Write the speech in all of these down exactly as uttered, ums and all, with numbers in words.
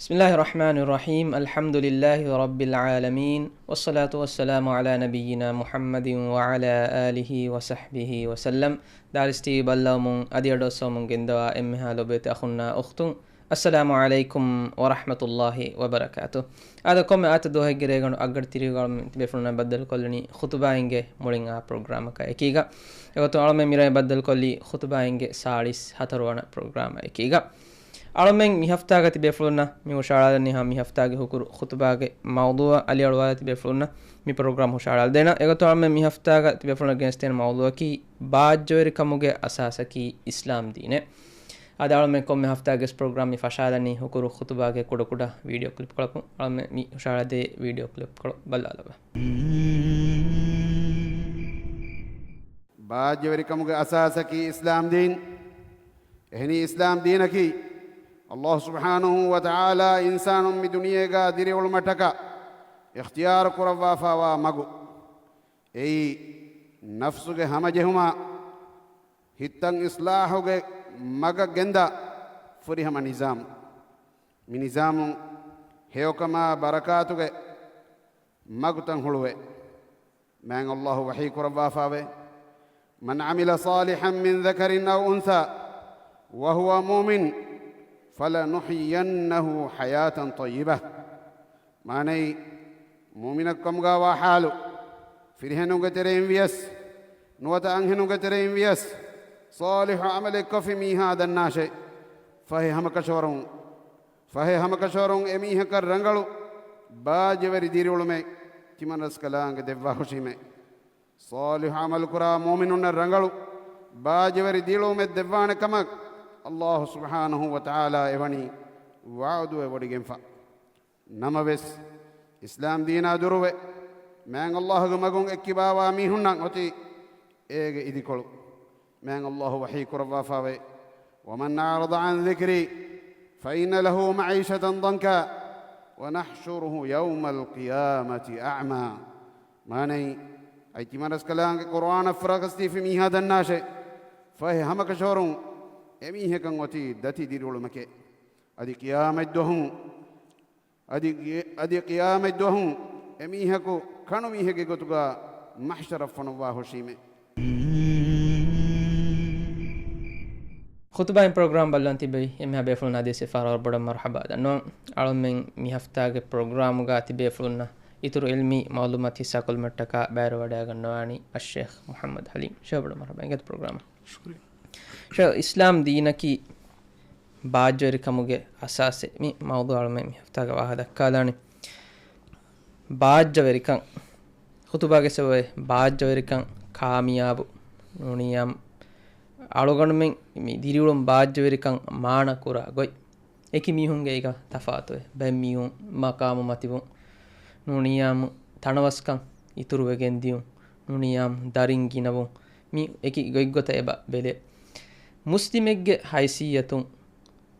بسم الله الرحمن الرحيم. الحمد لله رب العالمين. والصلاة والسلام على نبينا محمد وعلى آله وصحبه وسلم. ދާރިސް ޓީވީ ބައްލަވަމުން އަދި އަޑުއައްސަވަމުން ގެންދަވާ އެންމެހާ ލޮބުވެތި އަޚުންނާ އުޚްތުން، އައްސަލާމު ޢަލައިކުމް ވަރަޙްމަތުﷲި ވަބަރަކާތު. އާދެ، ކޮންމެ އާދައިގެ ދުވަހެއްގެ ރޭގަނޑު އަށްގަޑި ތިރީގަ ތިބޭފުޅުންނާ ބައްދަލުކޮށްލަނީ ޚުތުބާއިންގެ މުޅިން އާ ޕްރޮގްރާމަކާ އެކީގަ. އެގޮތުން އަޅުމެން މިރޭ ބައްދަލުކޮށްލީ ޚުތުބާއިންގެ ސާޅީސް ހަތަރު ވަނަ ޕްރޮގްރާމާ އެކީގަ. އަޅުމެން މި ހަފްތާގަ ތިބޭފުޅުންނަށް މި ހުށަހަޅާލަނީ ހަމަ މި ހަފްތާގެ ހުކުރު ޚުތުބާގެ މައުޟޫޢަށް އަލިއަޅުވާލާ ތިބޭފުޅުންނަށް މި ޕްރޮގްރާމް ހުށަހަޅާލަދޭނަން. އެގޮތުން އަޅުމެން މި ހަފްތާގަ ތިބޭފުޅުންނަށް ގެނެސްދޭނެ މައުޟޫޢަކީ ބާއްޖަވެރިކަމުގެ އަސާސަކީ އިސްލާމް ދީނެއް. އާދެ، އަޅުމެން ކޮންމެ ހަފްތާގެ ޕްރޮގްރާމް މި ފަށާލަނީ ހުކުރު ޚުތުބާގެ ކުޑަކުޑަ ވީޑިއޯ ކްލިޕްކޮޅަކުން. އަޅުމެން މި ހުށަހަޅަދޭ ވީޑިއޯ ކްލިޕްކޮޅު ބައްލަވާލަބަ. ބާއްޖަވެރިކަމުގެ އަސާސަކީ އިސްލާމް ދީން. އެހެނީ އިސްލާމް ދީނަކީ، ﷲ ސުބްޙާނަހޫ ވަތަޢާލާ އިންސާނުން މި ދުނިޔޭގަ ދިރިއުޅުމަށްޓަކާ އިޚްތިޔާރު ކުރައްވާފައިވާ މަގު. އެއީ، ނަފްސުގެ ހަމަޖެހުމާ، ހިތްތައް އިޞްލާޙުގެ މަގަށް ގެންދާ ފުރިހަމަ ނިޒާމު. މި ނިޒާމުން ހެޔޮކަމާ ބަރަކާތުގެ މަގުތައް ހުޅުވޭ. މާތް ﷲ ވަޙީ ކުރައްވާފައިވޭ، "من عمل صالحا من ذكر أو أنثى وهو مؤمن فلنحيينه حياة طيبة." މާނައީ، މުއުމިނަކު ކަމުގައިވާ ޙާލު، ފިރިހެނުންގެ ތެރެއިން ވިޔަސް، ނުވަތަ އަންހެނުންގެ ތެރެއިން ވިޔަސް، ޞާލިޙު ޢަމަލެއްކޮށްފި މީހާ ދަންނާށޭ، ފަހެ ހަމަކަށަވަރުން ފަހެ ހަމަކަށަވަރުން އެމީހަކަށް ރަނގަޅު ބާއްޖަވެރި ދިރިއުޅުމެއް ތިމަންރަސްކަލާނގެ ދެއްވާހުށީމޭ. ޞާލިޙު ޢަމަލުކުރާ މުއުމިނުންނަށް ރަނގަޅު ބާއްޖަވެރި ދިރިއުޅުމެއް ދެއްވާނެ ކަމަށް ﷲ ސުބްޙާނަހޫ ވަތަޢާލާ އެވަނީ ވަޢުދުވެވޮޑިގެންފަ. ނަމަވެސް، އިސްލާމް ދީނާ ދުރުވެ، މާތް ﷲގެ މަގުން އެއްކިބާވާ މީހުންނަށް އޮތީ އޭގެ އިދިކޮޅު. މާތް ﷲ ވަޙީ ކުރައްވާފައިވޭ، "ومن أعرض عن ذكري فإن له معيشة ضنكا ونحشره يوم القيامة أعمى." މާނައީ، އައި ތިމަންރަސްކަލާނގެ ޤުރުއާނަށް ފުރަގަސްދީފި މީހާ ދަންނާށޭ، ފަހެ ހަމަކަށަވަރުން އެމީހަކަށް އޮތީ ދަތި ދިރިއުޅުމެކޭ. އަދި ޤިޔާމަތްދުވަހު އަދި ގެ-، އަދި ޤިޔާމަތްދުވަހު އެމީހަކު ކަނު މީހެއްގެ ގޮތުގަ މަޙްޝަރަށް ފޮނުއްވާ ހުށީމޭ. ޚުތުބާއިން ޕްރޮގްރާމް ބައްލަވަން ތިބެވި އެންމެހާ ބޭފުޅުންނަށް އަދިވެސް އެއްފަހަރަށް ވަރަށް ބޮޑަށް މަރުޙަބާ ދަންނަވަން. އަޅުމެން މި ހަފްތާގެ ޕްރޮގްރާމުގަ ތިބޭފުޅުންނަށް އިތުރު ޢިލްމީ މަޢުލޫމާތު ހިއްސާކޮށްލުމަށްޓަކާ ބައިވެރިވަޑައިގަންނަވާނީ އައްޝޭޚް މުޙައްމަދު ޙަލީމް. ޝޭޚް ބޮޑަށް މަރުޙަބާ. އިނގޭތަ ޕްރޮގްރާމަށް. ޝުކުރިއްޔާ. ޝޭޚް، އިސްލާމް ދީނަކީ ބާއްޖަވެރިކަމުގެ އަސާސެއް. މި މައުޟޫޢު އަޅުމެން މި ހަފްތާގަ ވާހަކަ ދައްކާލާނީ. ބާއްޖަވެރިކަން، ޚުތުބާގެ ސަބަބެއް ބާއްޖަވެރިކަން، ކާމިޔާބު ނޫނިއްޔާމު، އަޅުގަނޑުމެން މި ދިރިއުޅުން ބާއްޖަވެރިކަން މާނަ ކުރާ ގޮތް. އެކި މީހުންގެ އެކަ ތަފާތުވެ. ބައެއް މީހުން މަޤާމު މަތިވުން ނޫނިއްޔާމު، ތަނަވަސްކަން އިތުރުވެގެން ދިޔުން ނޫނިއްޔާމު، ދަރިން ގިނަވުން، މި އެކި ގޮތްގޮތަށް އެބަ ބެލޭ. މުސްލިމެއްގެ ހައިސިއްޔަތުން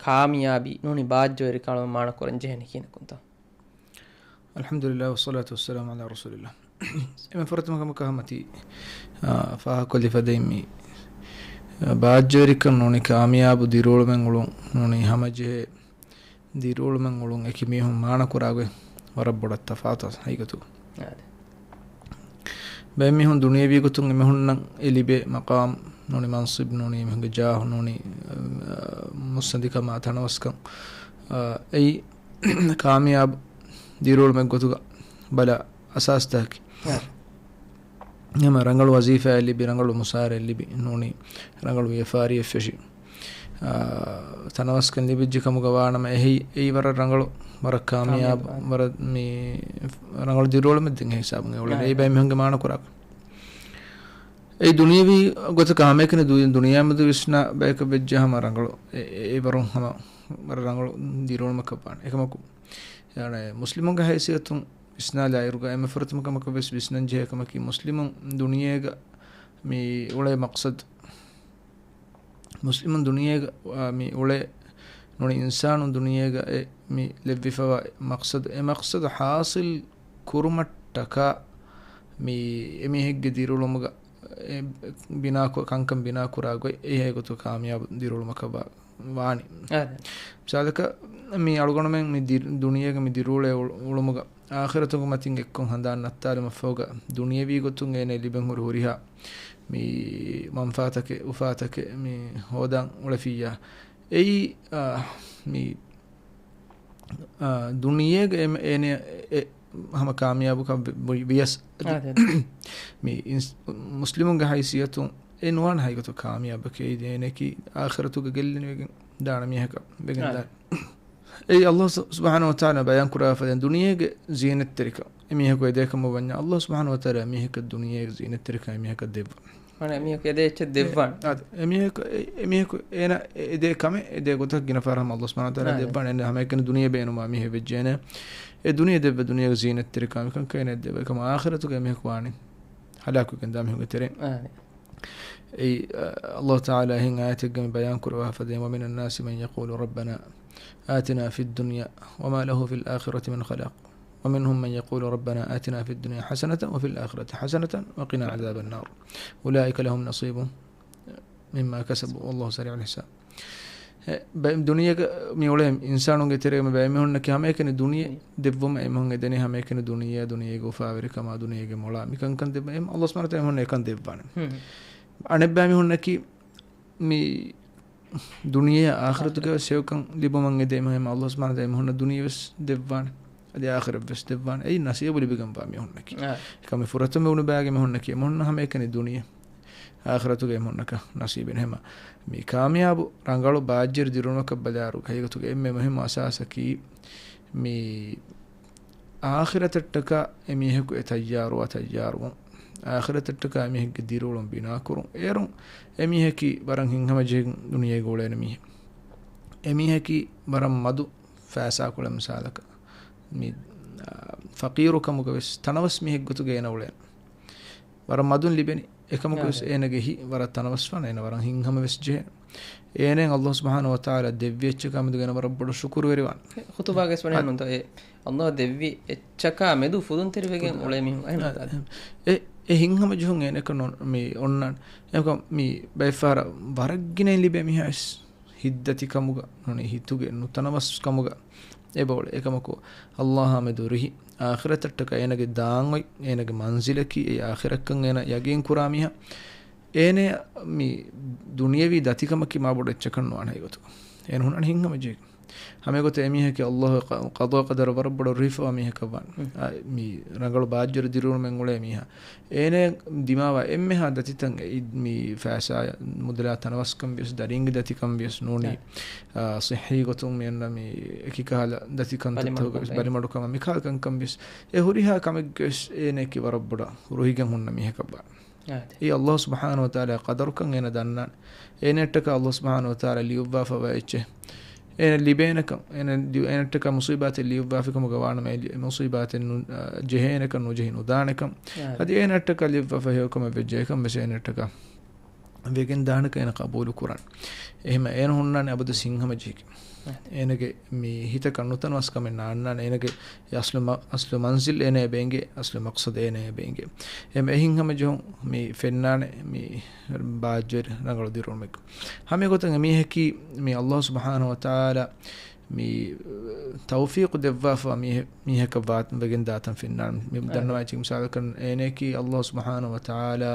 ކާމިޔާބީ ނޫނީ ބާއްޖަވެރިކަން މާނަ ކުރަން ޖެހެނީ ކިހިނަކުންތަ؟ އަލްޙަމްދުލިއްލާހި ވައްޞަލާތު ވައްސަލާމު ޢަލާ ރަސޫލިއްލާހް. އެންމެ ފުރަތަމަ ކަމަކަށް ހަމަ ތި، އާ، ފާހަގަކޮށްލި ފަދައިން މި، އާ، ބާއްޖަވެރިކަން ނޫނީ ކާމިޔާބު ދިރިއުޅުމެއް އުޅުން ނޫނީ ހަމަޖެހޭ ދިރިއުޅުމެއް އުޅުން އެކި މީހުން މާނަ ކުރާގޮތް ވަރަށް ބޮޑަށް ތަފާތު ހަގީގަތުގަ. އާދެ. ބައެއް މީހުން ދުނިޔެވީ ގޮތުން އެމީހުންނަށް އެ ލިބޭ މަޤާމް ނޫނީ މަންޞިބް ނޫނީ އެމީހުންގެ ޖާހު ނޫނީ، އަ، މުއްސަނދިކަމާ ތަނަވަސްކަން، އަ، އެއީ ކާމިޔާބު ދިރިއުޅުމެއް ގޮތުގަ ބަލާ އަސާސްތަކަކީ. އާ. ހަމަ ރަނގަޅު ވަޒީފާއެއް ލިބި، ރަނގަޅު މުސާރައެއް ލިބި، ނޫނީ ރަނގަޅު ވިޔަފާރިއެއް ފެށި، އާ، ތަނަވަސްކަން ލިބިއްޖެ ކަމުގަ ވާނަމަ، އެހީ، އެއީ ވަރަށް ރަނގަޅު، ވަރަށް ކާމިޔާބު، ކާމިޔާބު، އާ. ވަރަށް މި ރަނގަޅު ދިރިއުޅުމެއް ދެން ހިސާބުން އެ އުޅެނީ. އާ. އެއީ ބައެއް މީހުންގެ މާނަ ކުރާ. އެއީ ދުނިޔެވީ ގޮތަކަށް ހަމައެކަނި ދު-، ދުނިޔެއާމެދު ވިސްނާ ބަޔަކަށް ވެއްޖެ ހަމަ ރަނގަޅު، އެ-، އެ-، އެ ވަރުން ހަމަ ވަރަށް ރަނގަޅު ދިރިއުޅުމަކަށް ވާނެ. އެކަމަކު، އެ، މުސްލިމުންގެ ހައިސިއްޔަތުން ވިސްނާލާއިރުގަ އެންމެ ފުރަތަމަ ކަމަކަށް ވެސް ވިސްނަން ޖެހޭ ކަމަކީ، މުސްލިމުން ދުނިޔޭގަ މި އުޅޭ މަޤްޞަދު، މުސްލިމުން ދުނިޔޭގަ، އާ، މި އުޅޭ ނޫނީ އިންސާނުން ދުނިޔޭގަ އެ މި ލެއްވިފަވާ މަޤްޞަދު، އެ މަޤްޞަދު ޙާޞިލް ކުރުމަށްޓަކާ މި އެމީހެއްގެ ދިރިއުޅުމުގަ އެ ބިނާކޮ-، ކަންކަން ބިނާކުރާ ގޮތް އެހޭ ގޮތު ކާމިޔާބު ދިރިއުޅުމަކަށް ވާ ވާނީ. އާދެ. މިސާލަކަށް، މި އަޅުގަނޑުމެން މި ދި-، ދުނިޔޭގަ މި ދިރިއުޅޭ އުޅު-، އުޅުމުގަ އާޚިރަތުގެ މަތިން އެއްކޮށް ހަނދާން ނައްތާލުމަށްފަހުގަ، ދުނިޔެވީ ގޮތުން އޭނަ ލިބެން ހުރި ހުރިހާ މި މަންފާތަކެއް، އުފާތަކެއް މި ހޯދާން އުޅެފިއްޔާ. އެއީ، އާ، މި، އާ، ދުނިޔޭގަ އެ-، އޭނަ އެ-، ހަމަ ކާމިޔާބުކަން ވި-، ވިޔަސް އަދި އާދެ. މި އިންސް-، މުސްލިމުންގެ ހައިސިއްޔަތުން އެ ނުވާނެ ހަގީގަތު ކާމިޔާބަކީ އޭނައަކީ އާޚިރަތުގަ ގެއްލިނިވެގެން ދާނެ މީހަކަށް ވެގެން އާދެ. ދާނެ. އެއީ ﷲ ސު-، ސުބްޙާނަހޫ ވަތަޢާލާ ބަޔާން ކުރާފަދައިން ދުނިޔޭގެ ޒީނަތްތެރިކަން. އެމީހަކު އެދޭކަމަށް ވަންޏާ، ﷲ ސުބްޙާނަހޫ ވަތަޢާލާ އެމީހަކަށް ދުނިޔޭގެ ޒީނަތްތެރިކަން އެމީހަކަށް ދެއްވާ. މާނަ އެމީހަކު އެދޭ އެއްޗެއް ދެއްވާނެ. އެ-، އަދި އެމީހަކު، އެ-، އެމީހަކު އޭނަ އެ-، އެދޭ ކަމެއް އެދޭ ގޮތަށް ގިނަ ފަހަރަށް ހަމަ ﷲ ސުބްޙާނަހޫ ވަތަޢާލާ އާދެ. ދެއްވާނެ. އެން ހަމައެކަނި ދުނިޔެ ބޭނުމާ މީހެއް ވެއްޖެއޭނެ. އެ ދުނިޔެ ދެއްވެ ދުނިޔޭގެ ޒީނަތްތެރިކަން މިކަންކަން އޭނަ އެއް ދެއްވާ. އެކަމަ އާޚިރަތުގަ އެމީހަކު ވާނީ ހަލާކުވެގެން ދާ މީހުންގެ ތެރެއިން. އާދެ. އެއީ، އަ، ﷲ ތަޢާލާ އެހެން އާޔަތެއްގަ މި ބަޔާން ކުރައްވާފަދައިން، وَمِنَ النَّاسِ مَن يَقُولُ رَبَّنَا آتِنَا فِي الدُّنْيَا وَمَا لَهُ فِي الْآخِرَةِ مِنْ خَلَاقٍ وَمِنْهُمْ مَن يَقُولُ رَبَّنَا آتِنَا فِي الدُّنْيَا حَسَنَةً وَفِي الْآخِرَةِ حَسَنَةً وَقِنَا عَذَابَ النَّارِ أُولَٰئِكَ لَهُمْ نَصِيبٌ مِمَّا كَسَبُوا وَاللَّهُ سَرِيعُ الْحِسَابِ. އެ، ބައި-، ދުނިޔޭގަ މި އުޅޭ އިންސާނުންގެ ތެރޭގަ މި ބައެއް މީހުންނަކީ ހަމައެކަނި ދުނިޔެ ދެއްވުމަށް އެމީހުން އެދެނީ ހަމައެކަނި ދުނިޔެއާ، ދުނިޔޭގެ އުފާވެރިކަމާ، ދުނިޔޭގެ މޮޅާ، މިކަންކަން ދެއްވަ-، އެ ﷲ ސުބްޙާނަހޫ ވަތަޢާލާ އެމީހުންނަށް އެކަން ދެއްވާނެ. ހުން. އަނެއްބައި މީހުންނަކީ މި ދުނިޔެއާ އާޚިރަތުގެ ވެސް ހެޔޮކަން ލިބުމަށް އެދޭ އެމީހުން ﷲ ސުބްޙާނަހޫ ވަތަޢާލާ އެމީހުންނަށް ދުނިޔެ ވެސް ދެއްވާނެ. އަދި އާޚިރަތް ވެސް ދެއްވާނެ. އެއީ ނަސީބު ލިބިގެންވާ މީހުންނަކީ. އާ. އެކަމަ ފުރަތަމަ ބުނި ބައިގެ މީހުންނަކީ، އެމީހުންނަށް ހަމައެކަނި ދުނިޔެ. އާޚިރަތުގަ އެމީހުންނަކަށް ނަސީބެއް ނެހެމަ. މި ކާމިޔާބު ރަނގަޅު ބާއްޖަވެރި ދިރިއުޅުމަކަށް ބަލާއިރު، ހަގީގަތުގަ އެންމެ މުހިއްމު އަސާސަކީ، މި އާޚިރަތަށްޓަކާ އެމީހަކު އެ ތައްޔާރުވާ ތައްޔާރުވުން. އާޚިރަތަށްޓަކާ އެމީހެއްގެ ދިރިއުޅުން ބިނާކުރުން. އޭރުން އެމީހަކީ ވަރަށް ހިތްހަމަޖެހިގެން ދުނިޔޭގަ އުޅޭނެ މީހެއް. އެމީހަކީ ވަރަށް މަދު ފައިސާކޮޅެއް މިސާލަކަށް. މި، އާ، ފަޤީރުކަމުގަ ވެސް ތަނަވަސް މީހެއްގޮތުގަ އޭނަ އުޅޭނެ. ވަރަށް މަދުން ލިބެނީ. އެކަމަކު ވެސް އާދެ. އޭނަގެ ހިތް ވަރަށް ތަނަވަސްވާނެ، އޭނަ ވަރަށް ހިތްހަމަ ވެސް ޖެހޭ. އޭނައަށް ﷲ ސުބްޙާނަހޫ ވަތަޢާލާ ދެއްވި އެއްޗަކާ މެދުގަ އޭނަ ވަރަށް ބޮޑު ޝުކުރުވެރިވާނެ. އެ ޚުޠުބާގައި ވެސް ވަނީ އާދެ. ނުންތޯ، އެ ﷲ ދެއްވި އެއްޗަކާ މެދު ފުދުންތެރިވެގެން އުޅޭ މީހުން. އާދެ. އެ، އެ ހިތްހަމަ ޖެހުން އޭނައަކަށް ނޯ-، މި އޮންނާނެ. އެކަމަކު މި ބައެއްފަހަރަށް ވަރަށް ގިނައިން ލިބޭ މީހާ ވެސް ހިތްދަތިކަމުގަ ނޫނީ ހިތުގެ ނުތަނަވަސްކަމުގަ އެބައުޅޭ. އެކަމަކު ﷲ އާ މެދު ރުހި އާޚިރަތަށްޓަކާ އޭނަގެ ދާން އޮތް، އޭނަގެ މަންޒިލަކީ އެ އާޚިރަތްކަން އޭނަ ޔަގީން ކުރާ މީހާ، އޭނަ މި ދުނިޔަވީ ދަތިކަމަކީ މާބޮޑު އެއްޗަކަށް ނުވާނެ ހަގީގަތުގަ. އޭނަ ހުންނާނެ ހިތްހަމަޖެހިގެން. ހަމައެގޮތަށް އެމީހަކީ ﷲ ގެ ޤަ-، ޤަޟާ ޤަދަރަށް ވަރަށް ބޮޑަށް ރުހިފަވާ މީހަކަށް ވާނެ. ހުން. އާ، މި ރަނގަޅު ބާއްޖަވެރި ދިރިއުޅުމެއް އުޅޭ މީހާ. އޭނަ ދިމާވާ އެންމެހާ ދަތިތައް އެ މި ފައިސާ މުދަލާ ތަނަވަސްކަން ވިޔަސް، ދަރީންގެ ދަތިކަން ވިޔަސް ނޫނީ. އާ. އާ، ޞިއްޙީ ގޮތުން މި އަންނަ މި އެކި ކަހަލަ ދަތިކަންތައް ބަލިމަޑުކަމެއް. ބަލިމަޑުކަމަށް މި ކަހަލަ ކަންކަން ވިޔަސް، އެ ހުރިހާ ކަމެއްގެ ވެސް އޭނައަކީ ވަރަށް ބޮޑަށް ރުހިގެން ހުންނަ މީހަކަށް ވާނެ. އާދެ. އެއީ ﷲ ސުބްޙާނަހޫ ވަތަޢާލާގެ ޤަދަރުކަން އޭނަ ދަންނާނެ. އޭނައަށްޓަކާ ﷲ ސުބްޙާނަހޫ ވަތަޢާލާ ލިޔުއްވާފަވާ އެއްޗެއް އޭނަ ލިބޭނެކަން، އޭނަ ލި-، އޭނައަށްޓަކާ މުޞީބާތެއް ލިޔުއްވާފިކަމުގަ ވާނަމަ، އެ ލި-، މުޞީބާތެއް ނު-، އާ، ޖެހޭނެކަން ނުޖެހި ނުދާނެކަން. އާދެ. އަދި އޭނައަށްޓަކާ ލިޔުއްވާފަ ހެޔޮކަމެއް ވެއްޖެ އެކަން ވެސް އޭނައަށްޓަކާ ވެގެން ދާނެކަން އޭނަ ޤަބޫލު ކުރަން. އެހެން އޭނަ ހުންނާނެ އަބަދުވެސް ހިތްހަމަޖެހިގެން. އާދެ. އޭނަގެ މި ހިތަކަށް ނުތަނަވަސްކަމެއް ނާންނާނެ. އޭނަގެ އެ އަސްލު މަ-، އަސްލު މަންޒިލް އޭނަޔަށް އެބަ އެނގޭ، އަސްލު މަޤްޞަދު އޭނަޔަށް އެބަ އެނގޭ. އެ ހިތްހަމަޖެހުން މި ފެންނާނެ މި ބާއްޖަވެރި ރަނގަޅު ދިރިއުޅުމެއް. ހަމައެގޮތަށް އެމީހަކީ މި ﷲ ސުބްޙާނަހޫ ވަތަޢާލާ މި ތައުފީޤު ދެއްވާފަ މީހެ-، މީހަކަށް ވާ-، ވެގެން ދާތަން ފެންނާނެ. މި އާ. ދަންނަވާ އެއްޗެއް މިސާލަކަށް އޭނައަކީ ﷲ ސުބްޙާނަހޫ ވަތަޢާލާ،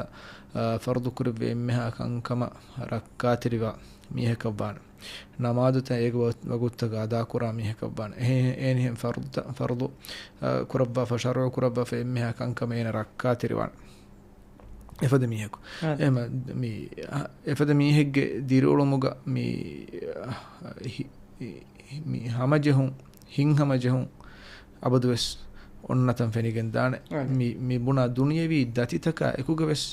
އާ، ފަރުޟު ކުރެއްވި އެންމެހާ ކަންކަމަށް ރައްކާތެރިވާ މީހަކަށް ވާނެ. ނަމާދުތައް އޭގެ ވަ-، ވަގުތުތަކަށް އަދާކުރާ މީހަކަށް ވާނެ. އެހެ-، އެހެނިހެން ފަރުޟުތައް، ފަރުޟު، އާ، ކުރައްވާފަ، ޝަރުޢު ކުރައްވާފަ އެންމެހާ ކަންކަމަށް އޭނަ ރައްކާތެރިވާނެ. އެފަދަ މީހަކު. އާ. އެހެމަ މި، އާ، އެފަދަ މީހެއްގެ ދިރިއުޅުމުގަ މި، އާ، ހި-، މި ހަމަޖެހުން، ހިތްހަމަޖެހުން އަބަދުވެސް އޮންނަތަން ފެނިގެން ދާނެ. އާ. މި، މި ބުނާ ދުނިޔެވީ ދަތިތަކާ އެކުގަ ވެސް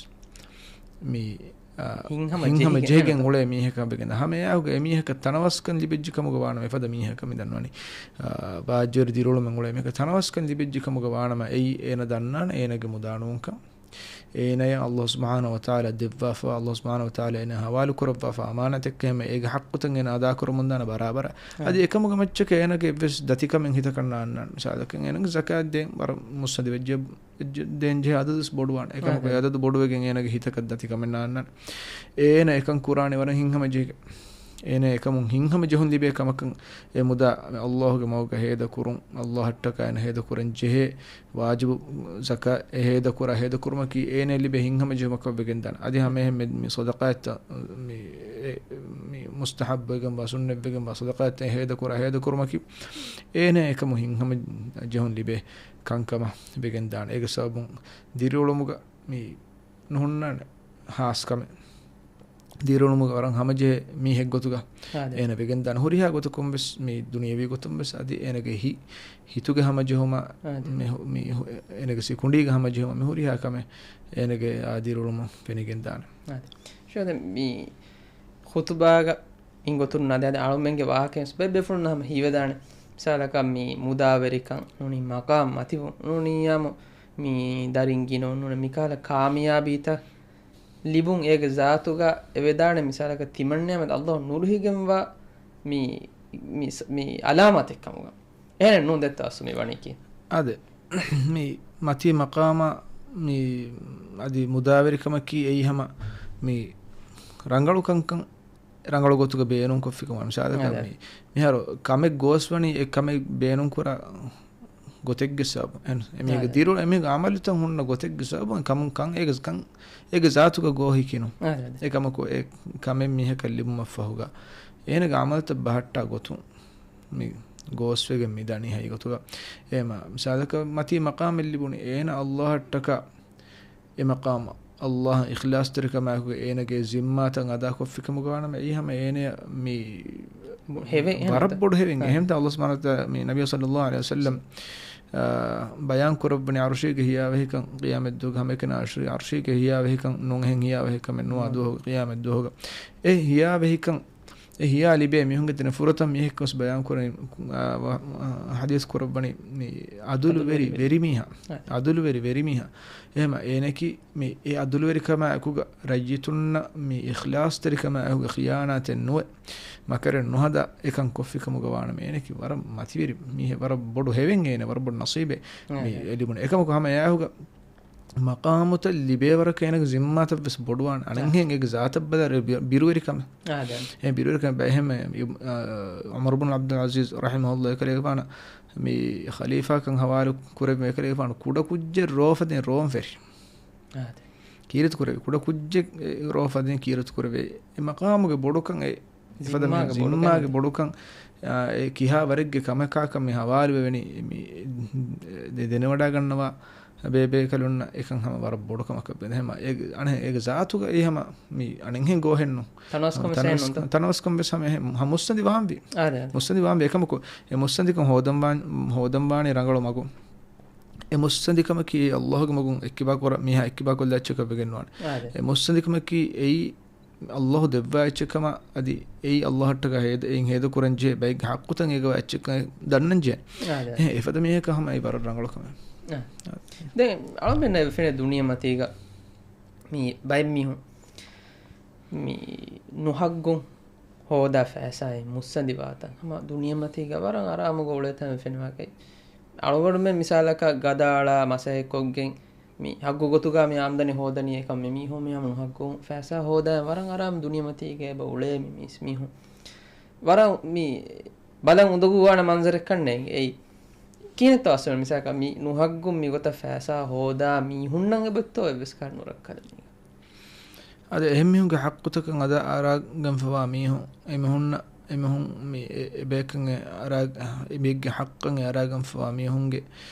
މި، އާ، ހިތްހަމަ ހިތްހަމަ ޖެހިގެން ޖެހިގެން އެހެން އުޅޭ މީހަކާ ވެގެން. ހަމައެއާއެކުގަ އެމީހަކަށް ތަނަވަސްކަން ލިބެއްޖެ ކަމުގަ ވާނަމަ، އެފަދަ މީހަކަށް މި ދަންނަވަނީ، އާ، ބާއްޖަވެރި ދިރިއުޅުމެއް އުޅޭ މީހަކަށް ތަނަވަސްކަން ލިބެއްޖެ ކަމުގަ ވާނަމަ، އެއީ އޭނަ ދަންނާނެ އޭނަގެ މުދާ ނޫންކަން. އޭނަޔަށް ﷲ ސުބްޙާނަހޫ ވަތަޢާލާ ދެއްވާފަ، ﷲ ސުބްޙާނަހޫ ވަތަޢާލާ އޭނަ ހަވާލު ކުރައްވާފަ އަމާނަތެއް ކަމަށް އޭގެ ޙައްޤުތައް އޭނަ އަދާކުރަމުންދާނެ ބަރާބަރަށް. އާ. އަދި އެކަމުގެ މައްޗަކަށް އޭނަގެ އެއްވެސް ދަތިކަމެއް ހިތަކަށް ނާންނާނެ. މިސާލަކަށް އޭނަގެ ޒަކާތް ދޭން ވަރަށް މުއްސަނދި ވެއްޖެ، ދޭން ޖެހޭ އަދަދުވެސް ބޮޑުވާނެ. އެކަމަކު އާ. އެ އަދަދު ބޮޑުވެގެން އޭނަގެ ހިތަކަށް ދަތިކަމެއް ނާންނާނެ. އޭނަ އެކަން ކުރާނީ ވަރަށް ހިތްހަމަ ޖެހިގެން. އޭނަ އެކަމުން ހިތްހަމަޖެހުން ލިބޭ ކަމަކަށް އެ މުދާ އައްލާހުގެ މަގުގަ ހޭދަކުރުން، އައްލާހަށްޓަކާ އޭނަ ހޭދަކުރަން ޖެހޭ ވާޖިބު ޒަކާތް އެ ހޭދަކުރާ ހޭދަކުރުމަކީ އޭނަ ލިބޭ ހިތްހަމަޖެހުމަކަށް ވެގެންދާނެ. އަދި ހަމައެހެންމެ މި ޞަދަޤާތްތައް މި، އެ، މި މުސްތަޙައްބުވެގެންވާ ސުންނަތްވެގެންވާ ޞަދަޤާތްތައް ހޭދަކުރާ ހޭދަކުރުމަކީ އޭނަ އެކަމު ހިތްހަމަޖެހުން ލިބޭ ކަންކަމަށް ވެގެންދާނެ. އޭގެ ސަބަބުން ދިރިއުޅުމުގަ މި ނުހުންނާނެ ހާސްކަމެއް. ދިރިއުޅުމުގަ ވަރަށް ހަމަޖެހޭ މީހެއް ގޮތުގަ އާދެ. އޭނަ ވެގެންދާނެ ހުރިހާ ގޮތަކުން ވެސް މި ދުނިޔެވީ ގޮތުން ވެސް އަދި އޭނަގެ ހި-، ހިތުގެ ހަމަޖެހުމަށް އާދެ. މި ހު-، މި ހު-، އޭނަގެ ސިކުނޑީގެ ހަމަޖެހުމަށް މި ހުރިހާ ކަމެއް އޭނަގެ އާ ދިރިއުޅުމުން ފެނިގެންދާނެ. އާދެ. ޝޯދެ މި ޚުތުބާގަ އިން ގޮތުން ނަދޭ އަޅުމެންގެ ވާހަކައިން ބެ-، ބޭފުޅުންނަށް ހަމަ ހީވެދާނެ. މިސާލަކަށް މި މުދާވެރިކަން ނޫނީ މަޤާމް މަތިވުން ނޫނީ ޔާމު މި ދަރިން ގިނަ ނޫނީ މިކަހަލަ ކާމިޔާބީތައް ލިބުން އޭގެ ޒާތުގަ އެވެދާނެ. މިސާލަކަށް ތިމަންނަޔާމެދު އައްލާހު ނުރުހިގެންވާ މި، މި، މި އަލާމާތެއް ކަމުގަ. އެހެނެއް ނޫން ދެއްތަ އަސްލު މި ވަނީކީ؟ އާދެ. މި މަތީ މަޤާމާ މި އަދި މުދާވެރިކަމަކީ އެއީ ހަމަ މި ރަނގަޅު ކަންކަން ރަނގަޅު ގޮތުގަ ބޭނުންކޮށްފިކަމަށް މިސާލަކަށް އާދެ. މި، މިހާރު ކަމެއް ގޯސްވަނީ އެ ކަމެއް ބޭނުންކުރާ ގޮތެއްގެ ސަބަބުން. އެ މީގެ އާދެ. ދިރު، އެ މީގެ އަމަލުތައް ހުންނަ ގޮތެއްގެ ސަބަބުން ކަމުން ކަން އޭގެ ކަން އޭގެ ޒާތުގަ ގޯހިކިނު. އާދެ، އާދެ. އެކަމަކު އެ ކަމެއް މީހަކަށް ލިބުމަށް ފަހުގަ އޭނަގެ އަމަލުތައް ބަހައްޓާ ގޮތުން މި ގޯސްވެގެން މިދަނީ ހައިގޮތުގަ. އެހެމަ މިސާލަކަށް މަތީ މަޤާމެއް ލިބުނީ އޭނަ އައްލާހަށްޓަކާ އެ މަޤާމަށް އައްލާހަށް އިޚްލާޞްތެރިކަމާއެކުގަ އޭނަގެ ޒިންމާތައް އަދާކޮށްފިކަމުގަ ވާނަމަ، އެއީ ހަމަ އޭނަޔަށް މި ހެވެ-، ވަރަށް އެހެން ބޮޑު ހެވެން. އެހެންތަ އައްލާހު ސުބްޙާނަހޫ ވަތަޢާލާ މި ނަބިއްޔާ ޞައްލައްލާހު ޢަލައިހި ވަސައްލަމް، އާ، ބަޔާން ކުރައްވަނީ ޢަރުޝީގެ ހިޔާވަހިކަން ޤިޔާމަތްދުވަހުގަ ހަމައެކަނި ޢަރުޝީ-، ޢަރުޝީގެ ހިޔާވަހިކަން ނޫން އެހެން ހިޔާވަހިކަމެއް ނުވާ ދުވަހުގަ، ޤިޔާމަތްދުވަހުގަ. އެ ހިޔާވަހިކަން އެ ހިޔާ ލިބޭ މީހުންގެ ތެރެއިން ފުރަތަމަ މީހެއް ގޮސް ބަޔާން ކުރަނީ، އާ، ވަ-، އާ، ޙަދީޘް ކުރައްވަނީ މި ޢަދުލުވެރި ޢަދުލުވެރި ވެރި މީހާ. ޢަދުލުވެރި ވެރި މީހާ. ޢަދުލުވެރި ވެރި މީހާ. އެހެމަ އޭނަކީ މި އެ ޢަދުލުވެރިކަމާ އެކުގަ ރައްޔިތުންނަށް މި އިޚްލާޞްތެރިކަމާ އެކުގަ ޚިޔާނާތެއް ނުވެ، މަކަރެއް ނުހަދާ އެކަން ކޮށްފިކަމުގަ ވާނަމަ އޭނަކީ ވަރަށް މަތިވެރި މީހެއް، ވަރަށް ބޮޑު ހެވެން އޭނަ، ވަރަށް ބޮޑު ނަޞީބެއް މި އެ ލިބުނު. އެކަމަކު ހަމަ އެއާހުގަ މަޤާމުތައް ލިބޭވަރަކަށް އޭނަގެ ޒިންމާތައް ވެސް ބޮޑުވާނެ. އަނެއްހެން އޭގެ ޒާތަށް ބަލާ ބި-، ބިރުވެރިކަމެއް. އެ ބިރުވެރިކަމެއް ބައެހެން އެ، އާ، ޢުމަރު ބުނު ޢަބްދުލް ޢަޒީޒް ރަޙިމަހުﷲ އެކަލޭގެފާނަށް މި ޚަލީފާކަން ހަވާލު ކުރެއްވި އެކަލޭގެފާނު ކުޑަ ކުއްޖެއް ރޯ ފަދައިން ރޯން ފެށި. ކީރިތި ކުރެވި. ކުޑަ ކުއްޖެއް އެ ރޯ ފަދައިން ކީރިތި ކުރެވޭ. އެ މަޤާމުގެ ބޮޑުކަން އެ އެފަދަ މީ ޒިންމާގެ ބޮޑުކަން. ޒިންމާގެ ބޮޑުކަން، އާ، އެ ކިހާ ވަރެއްގެ ކަމަކާކަށް މި ހަވާލުވެވެނީ، މި ދެ-، ދެނެވަޑާގަންނަވާ ބޭބޭކަލުންނަށް އެކަން ހަމަ ވަރަށް ބޮޑު ކަމަކަށް ވެދެ. ހަމަ އޭގެ، އަނެއް އޭގެ ޒާތުގައި ހަމަ މި އަނެއްހެން ގޯހެއްނު. ތަނަވަސްކަން ވެސް ތަނަވަސް-، ނުންތަ؟ ތަނަވަސްކަން ވެސް ހަމަ އެހެން ހަ-، މުއްސަނދި ވާންވީ. އާދެ، އާދެ. މުއްސަނދި ވާންވީ އެކަމަކު، އެ މުއްސަނދިކަން ހޯދަން ވާން-، ހޯދަން ވާނީ ރަނގަޅު މަގު. އެ މުއްސަނދިކަމަކީ އެ އައްލާހުގެ މަގުން އެއްކިބާ ކުރ-، މީހާ އެއްކިބާ ކޮށްލާ އެއްޗަކަށް ވެގެންވާނެ. އާދެ. އެ މުއްސަނދިކަމަކީ އެއީ އައްލާހު ދެއްވާ އެއްޗެއް ކަމަށް އަދި އެއީ އައްލާހަށްޓަކާ ހޭދަ-، އެއިން ހޭދަކުރަން ޖެހޭ ބައެއްގެ ޙައްޤުތައް އޭގަވާ އެއްޗެއް ކަމަށް ދަންނަން ޖެހޭ. އާދެ. އެ އެފަދަ މީހަކަށް ހަމަ އެއީ ވަރަށް ރަނގަޅު ކަމެއް. އާ. އާ. ދެން އަޅުމެންނަށް އެބަ ފެނޭ ދުނިޔެމަތީގަ މި ބައެއް މީހުން މި ނުހައްގުން ހޯދާ ފައިސާއިން މުއްސަނދި ވާތަން ހަމަ ދުނިޔެމަތީގަ ވަރަށް އަރާމުގަ އުޅޭތަން ފެނުމަކީ. އަޅުގަނޑުމެން މިސާލަކަށް ގަދަ އަޅާ މަސައްކަތްކޮށްގެން މި ހައްގު ގޮތުގަ މި އާމްދަނީ ހޯދަނީ އެކަމް މި މީހުން މި ހަމަ ނުހައްގުން ފައިސާ ހޯދާ ވަރަށް އަރާމު ދުނިޔެމަތީގަ އެބަ އުޅޭ މި މީސް މީހުން. ވަރަށް މި ބަލަން އުނދަގޫވާނެ މަންޒަރެއްކަންނޭނގެ އެއީ. ކިހިނެއްތޯ އަސްލު މިސާލަކަށް މި ނުހައްގުން މި ގޮތަށް ފައިސާ ހޯދާ މީހުންނަށް އެބައޮތްތޯ އެއްވެސް ކަން ނުރައްކާލަނީ. އަދި އެހެން މީހުންގެ ޙައްޤުތަކަށް އަދާ އަރާގަންފަވާ މީހުން، އެމީހުންނަށް، އެމީހުން މި އެ، އެބޭކަން އެ އަރާ-، އެބޭގެ ޙައްޤަށް އެ އަރާގަންފަވާ މީހުންގެ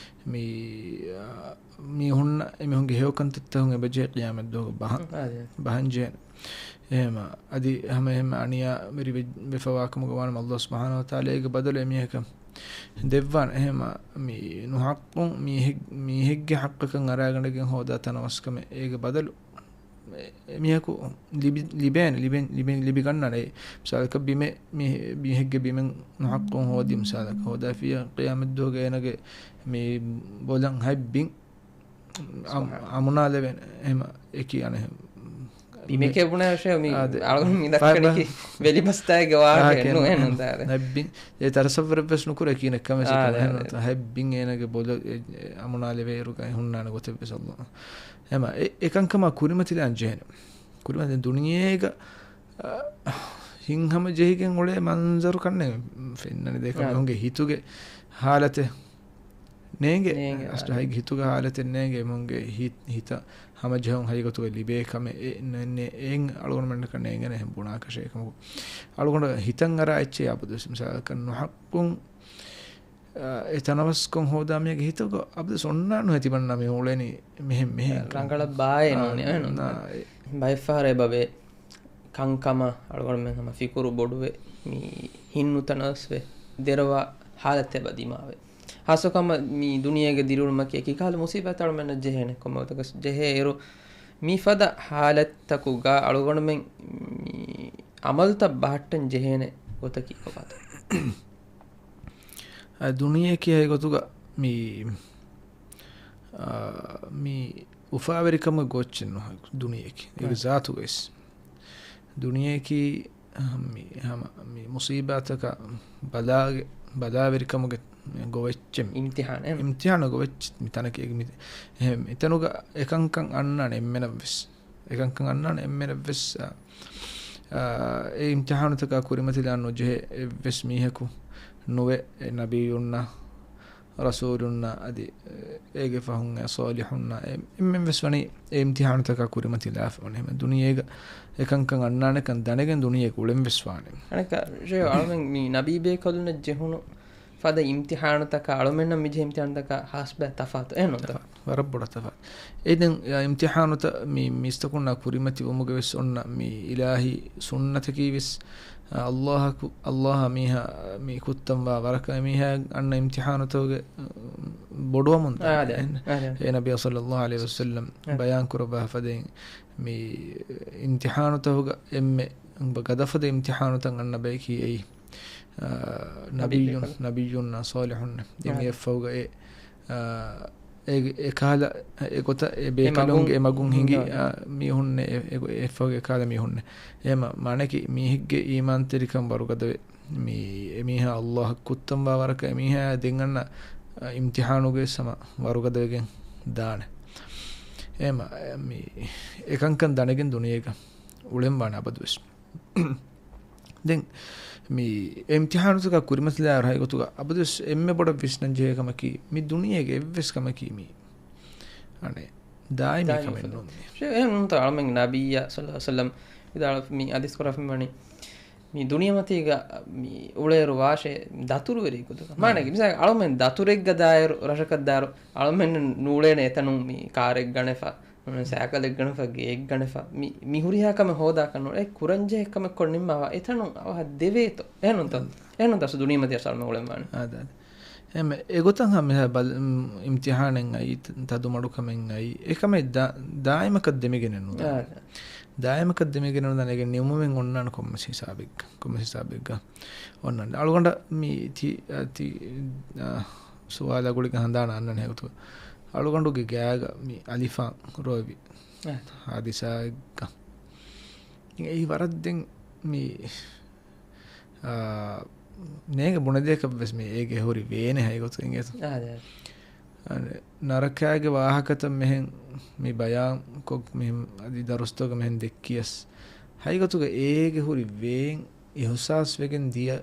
މި، އާ، މީހުންނަށް އެމީހުންގެ ހެޔޮކަންތައްތަހުން އެބަޖެހޭ ޤިޔާމަތްދުވަހުގަ ބަހަން، އާދެ. ބަހަން ޖެހޭނެ. އެހެމަ، އަދި ހަމަ އެހެމަ އަނިޔާވެރި ވެ-، ވެފަވާކަމުގަ ވާނަމަ ﷲ ސުބްޙާނަހޫ ވަތަޢާލާ އޭގެ ބަދަލު އެމީހަކަށް ދެއްވާނެ. އެހެމަ މި ނުޙައްޤުން މީހެއް-، މީހެއްގެ ޙައްޤަކަށް އަރާގަނޑެގެން ހޯދާ ތަނަވަސްކަމެއް އޭގެ ބަދަލު އެ-، އެމީހަކު ލިބި-، ލިބޭނެ، ލިބެން-، ލިބެން-، ލިބިގަންނާނެ. އެ މިސާލަކަށް ބިމެއް މީ-، މީހެއްގެ ބިމެއް ނުޙައްޤުން ހޯދި މިސާލަކަށް ހޯދާފިޔަ ޤިޔާމަތްދުވަހުގަ އޭނަގެ މި ބޮލަށް ހަތް ބިން އަމް-، ސުބްޙާނަ. އަމުނާލެވޭނެ. އެހެމަ އެކި އަނެއް ބިމެކޭ ބުނާށޭ މި އާދެ. އަޅުގަނޑު މި ދައްކަނީކީ ވެލިބަސްތާގެ ވާހަކަ ނޫން އެހެން ނޫން ދާދެ. ހަތް ބިން އެ ތަސައްވަރެއް ވެސް ނުކުރޭ ކިހިނެއް ކަމެއް އާދެ، އެހެން އާދެ. ހަތް ބިން އޭނަގެ ބޮލަށް އެ-، އެ އަމުނާލެވޭއިރުގައި ހުންނާނެ ގޮތެއް ވެސް އައްލާ. އެހެމަ އެ-، އެކަންކަމާ ކުރިމަތިލާން ޖެހޭނެ. ކުރިމަތި ދުނިޔޭގަ، އަ، ހިތްހަމަޖެހިގެން އުޅޭ މަންޒަރު ކަންނޭނގެ ފެންނަނީ. ދެން އެކަމަކު އާ. މީހުންގެ ހިތުގެ ހާލަތެއް ނޭނގެ. ނޭނގެ، އަސްލު އާ. ހައިގެ ހިތުގެ ހާލަތެއް ނޭނގެ. މީހުންގެ ހިތް، ހިތަށް ހަމަޖެހުން ހައިގޮތުގަ ލިބޭ ކަމެއް އެ ނެ-، ނެ-، އެއިން އަޅުގަނޑުމެންނަކަށް ނޭނގޭނެ އެހެން ބުނާކަށެއް. އެކަމަކު އަޅުގަނޑަށް ހިތަށް އަރާ އެއްޗެއް އަބަދުވެސް މިސާލަކަށް ނުހައްގުން، އާ، އެ ތަނަވަސްކޮށް ހޯދާ މީހެއްގެ ހިތުގަ އަބަދުވެސް އޮންނާނު ތިބަންނާ މި އުޅެނީ މިހެން، މިހެން ކަމަށް. ރަނގަޅަށް ބާއޭ އާ، ނޫނީ، އެހެން ނާ، ނޫނީ. އެ- ބައެއްފަހަރަށް އެބަވޭ. ކަންކަމަށް އަޅުގަނޑުމެން ހަމަ ފިކުރު ބޮޑުވެ، މި ހިތް ނުތަނަވަސްވެ، ދެރަވާ ހާލަތެއް އެބަ ދިމާވޭ. ހާއްސަކޮށް މި ދުނިޔޭގެ ދިރިއުޅުމަކީ އެކި ކަހަލަ މުސީބާތެއް އަޅުމެންނަށް ޖެހޭނެ. ކޮންމެ ގޮތަކަސް ޖެހޭ އިރު، މިފަދަ ހާލަތްތަކުގަ އަޅުގަނޑުމެން މި އަމަލުތައް ބަހައްޓަން ޖެހޭނެ ގޮތަކީ ކޮބާތޯ؟ އަ، ދުނިޔެއަކީ ހައިގޮތުގަ މި، އާ، މި އުފާވެރިކަމުގެ ގޯއްޗެއް ނޫން ދުނިޔެއަކީ. އޭގެ ރައިޓް. ޒާތުގައި ވެސް. ދުނިޔެއަކީ، އަ، މި ހަމަ މި މުސީބާތަކަށް ބަލާގެ-، ބަލާވެރިކަމުގެ ގޮވެއްޗެއް. އިމްތިހާނެއް. އިމްތިހާނު ގޮވެއްޗެއް މި ތަނަކީ މި-، އެހެން މިތަނުގަ އެކަންކަން އަންނާނެ އެންމެނަށް ވެސް. އެކަންކަން އަންނާނެ އެންމެނަށްވެސް، އާ، އާ، އެ އިމްތިހާނުތަކާ ކުރިމަތިލާން ނުޖެހޭ އެއްވެސް މީހަކު ނުވެ، އެ ނަބިއްޔުންނާ، ރަސޫލުންނާ އަދި އޭގެ ފަހުން އެ ޞާލިޙުންނާ އެ އެންމެންވެސް ވަނީ އެ އިމްތިހާނުތަކާ ކުރިމަތިލާފަ ވަނީ. އެހެން ދުނިޔޭގަ އެކަންކަން އަންނާނެކަން ދަނެގެން ދުނިޔޭގަ އުޅެންވެސް ވާނެ. އަނެއްކާ، ޝޭޚް އަޅުމެން މި ނަބީ ބޭކަލުންނަށް ޖެހުނު ފަދަ އިމްތިހާނުތަކާ އަޅުމެންނަށް މިޖެހޭ އިމްތިހާނުތަކާ ހާސްބައި ތަފާތު. އެހެންނޫންތަ؟ ތަފާތު. ވަރަށް ބޮޑަށް ތަފާތު. އެ ދެން އިމްތިހާނުތައް މި މީސްތަކުންނާ ކުރިމަތިވުމުގެ ވެސް އޮންނަ މި އިލާހީ ސުންނަތަކީ ވެސް، އަ، އައްލާހަކު-، އައްލާހަށް މީހާ މި ކުއްތަންވާ ވަރަކަށް އެމީހާ އަންނަ އިމްތިހާނުތަކުގެ، އަ، ބޮޑުވަމުން އާ، ދާނެ. އާދެ، އެހެން. އާދެ. އޭ ނަބީ ޞައްލައްލާހު ޢަލައިހި ވަސައްލަމް އާ. ބަޔާން ކުރައްވާ ފަދައިން މި އިމްތިހާނުތަކުގަ އެންމެ ގަދަފަދަ އިމްތިހާނުތައް އަންނަ ބަޔަކީ އެއީ. އާ، ނަބިއްޔުން، ނަބިއްޔުންނާ ނަބިއްޔުންނާ ޞާލިޙުން. ދެން އާ. މި އެއްފަހުގަ އެ، އާ، އެ، އެކަހަލަ، އެގޮތަށް އެ އެ މަގުން، ބޭކަލުންގެ އެ މަގުން ހިނގި، ހިނގާ. އާ، މީހުންނެއް އެ، އެ، އެއްފަހުގެ އެކަހަލަ މީހުންނެއް. އެހެމަ މާނައަކީ މީހެއްގެ އީމާންތެރިކަން ވަރުގަދަވެ، މި އެމީހާ އައްލާހަށް ކުއްތަންވާ ވަރަކަށް އެމީހާ ދެން އަންނަ، އާ، އިމްތިހާނުގެ ސަމަ ވަރުގަދަވެގެން ދާނެ. އެހެމަ މި އެކަންކަން ދަނެގެން ދުނިޔޭގަ އުޅެން ވާނެ އަބަދުވެސް. ދެން މި އިމްތިހާނުތަކާ ކުރިމަތިލާ ރަހައިގޮތުގަ އަބަދުވެސް އެންމެ ބޮޑަށް ވިސްނަން ޖެހޭ ކަމަކީ، މި ދުނިޔޭގެ އެއްވެސް ކަމަކީ މީ އަނެއް ދާއިމީ ދާއިމީ ކަމެއް ކަމެއް ނޫން. ނޫން. ޝޭ، އެހެން ނޫންތަ އަޅުމެން ނަބިއްޔާ ޞައްލަﷲ ޢަލައިހި ވަސައްލަމް ވިދާޅު މި ޙަދީޘް ކުރާފައި ވަނީ، މި ދުނިޔެމަތީގަ މި އުޅޭއިރު ވާށޭ ދަތުރުވެރި ގޮތުގަ. މާނައަކީ، މިސާލަކަށް އަޅުމެން ދަތުރެއްގަ ދާއިރު، ރަށަކަށް ދާއިރު، އަޅުމެން ނޫޅޭނެ އެތަނުން މި ކާރެއް ގަނެފަ، ނޫން ސައިކަލެއް ގަނެފަ، ގެއެއް ގަނެފަ، މި، މި ހުރިހާ ކަމެއް ހޯދާކަށް ނޫން. އެ ކުރަންޖެހޭ ކަމެއް ކޮށް ނިންމާފަ، އެތަނުން އަވަހަށް ދެވޭތޯ. އެހެންނޫންތަ؟ އެހެންނޫންތަ އަސްލު ދުނިޔެމަތީ އަސްލު އަޅުމެން އުޅެން ވާނެ. އާދެ، އާދެ. އެހެން އެގޮތަށް ހަމަ މިހާ ބަލ-، އިމް، އިމްތިހާނެއް އައީ، ތަ-، ތަދުމަޑުކަމެއް އައީ، އެކަމެއް ދާ-، ދާއިމަކަށް ދެމިގެނެއް ނުދާނެ. އާދެ. ދާއިމަކަށް ދެމިގެނެއް ނުދާނެ. އޭގެ ނިމުމެއް އޮންނާނެ ކޮންމެސް ހިސާބެއްގަ، ކޮންމެސް ހިސާބެއްގަ އޮންނާނެ. އަޅުގަނޑަށް މި ތި-، އަ، ތި-، އަ، ސުވާލާ ގުޅިގެން ހަނދާނަށް އަންނަނީ ހެގޮތު. އަޅުގަނޑުގެ ގާގަ މި އަލިފާން ރޯވި އާދެ. ހާދިސާއެއްގަ. އެއީ ވަރަށް ދެން މި، އާ، ނޭނގެ ބުނެދޭކަށް ވެސް މި އޭގެ ހުރި ވޭނެ ހައިގޮތު އިނގޭތޯ. އާދެ. އަނެއް ނަރަކާގެ ވާހަކަތައް މިހެން މި ބަޔާން ކޮށް މިހެން އަދި ދަރުސްތަކުގަ މިހެން ދެއްކިޔަސް ހައިގޮތުގަ އޭގެ ހުރި ވޭން އިހުސާސް ވެގެން ދިޔަ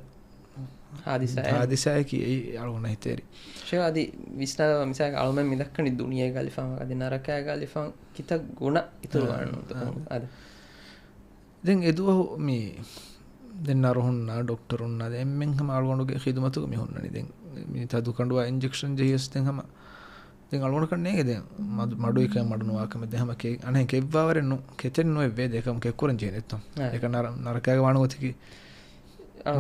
ހާދިސާއެއް. ހާދިސާއަކީ އެއީ އަޅުގަނޑަށް ހިތޭރި. ޝޭޚް އަދި ވިސްނާލަބަ މިސާލަކަށް އަޅުމެން މި ދައްކަނީ ދުނިޔޭގަ އަލިފާން އަދި ނަރަކާގަ އަލިފާން ކިތައް ގުނަ އިތުރު އާ، ވާނެ ނޫންތަ؟ އާ. އާދެ. ދެން އެދުވަހު މި ދެން ނަރުހުންނާ ޑޮކްޓަރުންނާ ދެން އެންމެން ހަމަ އަޅުގަނޑުގެ ޚިދުމަތުގަ މި ހުންނަނީ. ދެން މި ތަދު ކަނޑުވާ އިންޖެކްޝަން ޖެހިޔަސް ދެން ހަމަ ދެން އަޅުގަނޑަކަށް ނޭނގެ ދެން މަދު-، މަޑު އެކަން މަޑު ނުވާކަމެއް ދެން ހަމަ ކެ-، އަނެއް ކެއްވާވަރެއް ނު-، ކެތެއް ނުވެ ވޭ ދެކަމް ކެއްކުރަން ޖެހޭނެތޯ. އެކަން ނަރ-، ނަރަކާގެ ވާނު ގޮތަކީ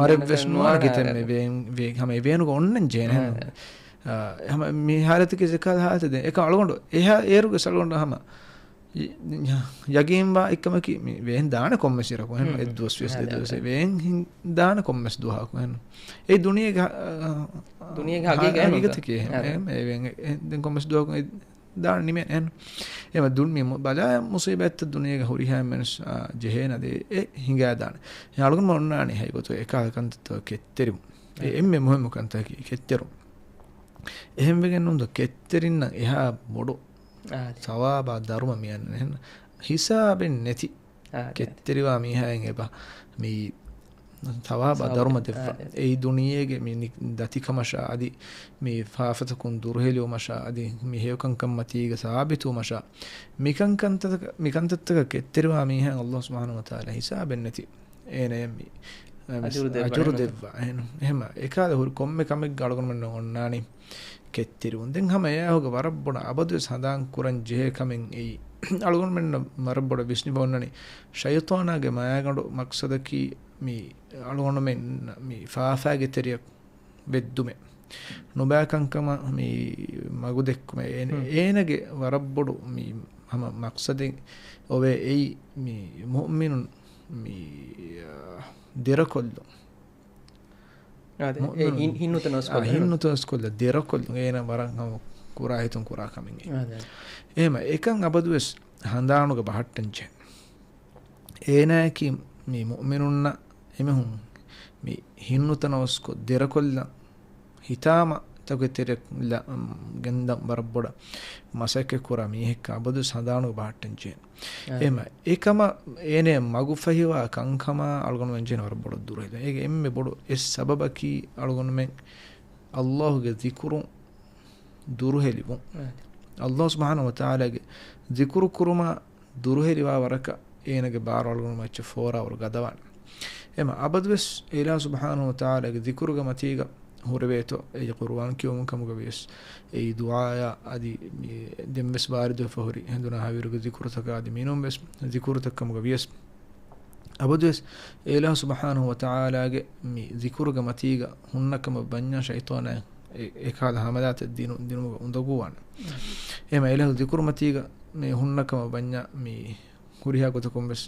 މަރެއްވެސް ނުވާނެ ކިތަންމެ ވޭން، ވޭ-، ހަމަ އެ ވޭނުގަ އޮންނަން ޖެހޭނެ. އާ، ހަމަ މި ހާލަތަކީ ޒަކާތް ހާލަތެއް ދެން. އެކަން އަޅުގަނޑު އެހާ އޭރުގެ އަޅުގަނޑު ހަމަ ޔަ-، ޔަގީންވާ އެއްކަމަކީ މި ވޭން ދާނެ ކޮންމެސް އިރަކު. އެހެން އެއްދުވަސް ވިޔަސް ދެ ދުވަސް ވޭން ހިން ދާނެ ކޮންމެސް ދުވަހަކު. އެހެން އެ ދުނިޔޭގެ ހަ-، ހަ-، ހަގީގަތަކީ އެހެން. އެ ވޭން އެ-، ދެން ކޮންމެސް ދުވަހަކު އެ ދާން ނިމޭނެ އެހެން. އެމަ ދުން މި މު-، ބަލާ މުސީބާތްތައް ދުނިޔޭގަ ހުރިހާ އެންމެންސް، އާ، ޖެހޭނަ ދޭ އެ ހިނގާދާނެ. އެ އަޅުގަނޑު އޮންނާނީ ހައިގޮތު އެކާ ކަންތައްތައް ކެތްތެރިވުން. އެ އެންމެ މުހިއްމު ކަންތަކީ ކެތްތެރުން. އެހެންވެގެން ނޫންތަ ކެތްތެރިންނަށް އެހާ ބޮޑު ސަވާބާ ދަރުމަ މިއަންނަން އެހެން ހިސާބެއް ނެތި. ކެތްތެރިވާ މީހާއިން އެބަ މި ސަވާބާ ސަވާބާ. ދަރުމަ ދެއްވާ. އާ، އެ. އެއީ ދުނިޔޭގެ މި ނި-، ދަތިކަމަށާ އަދި މި ފާފަތަކުން ދުރުހެލިވުމަށާ އަދި މި ހެޔޮކަންކަން މަތީގަ ސާބިތުވުމަށާ މިކަންކަންތަކަ-، މިކަންތައްތަކަށް ކެތްތެރިވާ މީހާ އަﷲ ސުބްޙާނަހޫ ވަތަޢާލާ ހިސާބެއް ނެތި އޭނަޔަށް މި، އަޖުރު ދެއްވާ. އަޖުރު އެހެން ދެއްވާ. އެހެން، އެހެމަ އެކާލަ ހުރި ކޮންމެ ކަމެއްގަ އަޅުގަނޑުމެންނަށް އޮންނާނީ ކެތްތެރިވުން. ދެން ހަމަ އެއާހުގަ ވަރަށް ބޮޑަށް އަބަދުވެސް ހަނދާން ކުރަން ޖެހޭ ކަމެއް އެއީ، އަޅުގަނޑުމެންނަށް ވަރަށް ބޮޑަށް ވިސްނިފަ އޮންނަނީ، ޝައިޠާނާގެ މާގަނޑު މަޤްޞަދަކީ މި އަޅުގަނޑުމެން މި ފާފާގެ ތެރެއަށް ވެއްދުމެއް. ނުބައިކަންކަމަށް މި މަގުދެއްކުމެއް. އޭނަ-، ހުން. އޭނަގެ ވަރަށް ބޮޑު މި ހަމަ މަޤްޞަދެއް އޮވޭ އެއީ މި މުއުމިނުން މި، އާ، ދެރަކޮށްލުން. އާދެ، އެ މުއުމިނުން ހިން-، ހިންނުތަނަވަސް އާ، ކޮށްލަން. ހިންނުތަނަވަސް ކޮށްލަ ދެރަކޮށްލުން. އޭނަ ވަރަށް ހަމަ ކުރާ ހިތުން ކުރާ ކަމެއް. އާދެ. އެހެމަ އެކަން އަބަދުވެސް ހަނދާނުގަ ބަހައްޓަން ޖެހޭ. އޭނާއަކީ މި މުއުމިނުންނަށް އެމެހުން މި ހިންނުތަނަވަސްކޮށް ދެރަކޮށްލަން ހިތާމަ ތަކުގެ ތެރެއަށް ލަ-، ގެންދަން ވަރަށް ބޮޑަށް މަސައްކަތް ކުރާ މީހެއްކަން އަބަދުވެސް ހަނދާނުގަ ބަހައްޓަން ޖެހޭ. އާ. އެހެމަ އެކަމަށް އޭނަ މަގުފަހިވާ ކަންކަމާ އަޅުގަނޑުމެން ޖެހޭނެ ވަރަށް ބޮޑަށް ދުރުހެލުން. އޭގެ އެންމެ ބޮޑު އެއް ސަބަބަކީ އަޅުގަނޑުމެން އަﷲގެ ޒިކުރުން ދުރުހެލިވުން. އާ. އަﷲ ސުބްޙާނަހޫ ވަތަޢާލާގެ ޒިކުރު ކުރުމާ ދުރުހެލިވާ ވަރަކަށް އޭނަގެ ބާރު އަޅުގަނޑުމެން އެއްޗެއް ފޯރާވަރު ގަދަވާނެ. އެމަ އަބަދުވެސް އިލާހު ސުބްޙާނަހޫ ވަތަޢާލާގެ ޒިކުރުގެ މަތީގަ ހުރެވޭތޯ، އެއީ ޤުރުއާން ކިޔުމުން ކަމުގަ ވިޔަސް، އެއީ ދުޢާޔާ އަދި މި ދެންވެސް ވާރިދުވެފަ ހުރި ހެނދުނާ ހަވީރުގެ ޒިކުރުތަކާ އަދި މިނޫންވެސް ޒިކުރުތައް ކަމުގަ ވިޔަސް، އަބަދުވެސް އެ އިލާހު ސުބްޙާނަހޫ ވަތަޢާލާގެ މި ޒިކުރުގެ މަތީގަ ހުންނަ ކަމަށް ވަންޏާ ޝައިޠާނާ އެ-، އެކަހަލަ ހަމަލާތައް ދިނު-، ދިނުމުގަ އުނދަގޫވާނެ. އެހެމަ އެ އިލާހު ޒިކުރު މަތީގަ މި ހުންނަ ކަމަށް ވަންޏާ މި ހުރިހާ ގޮތަކުން ވެސް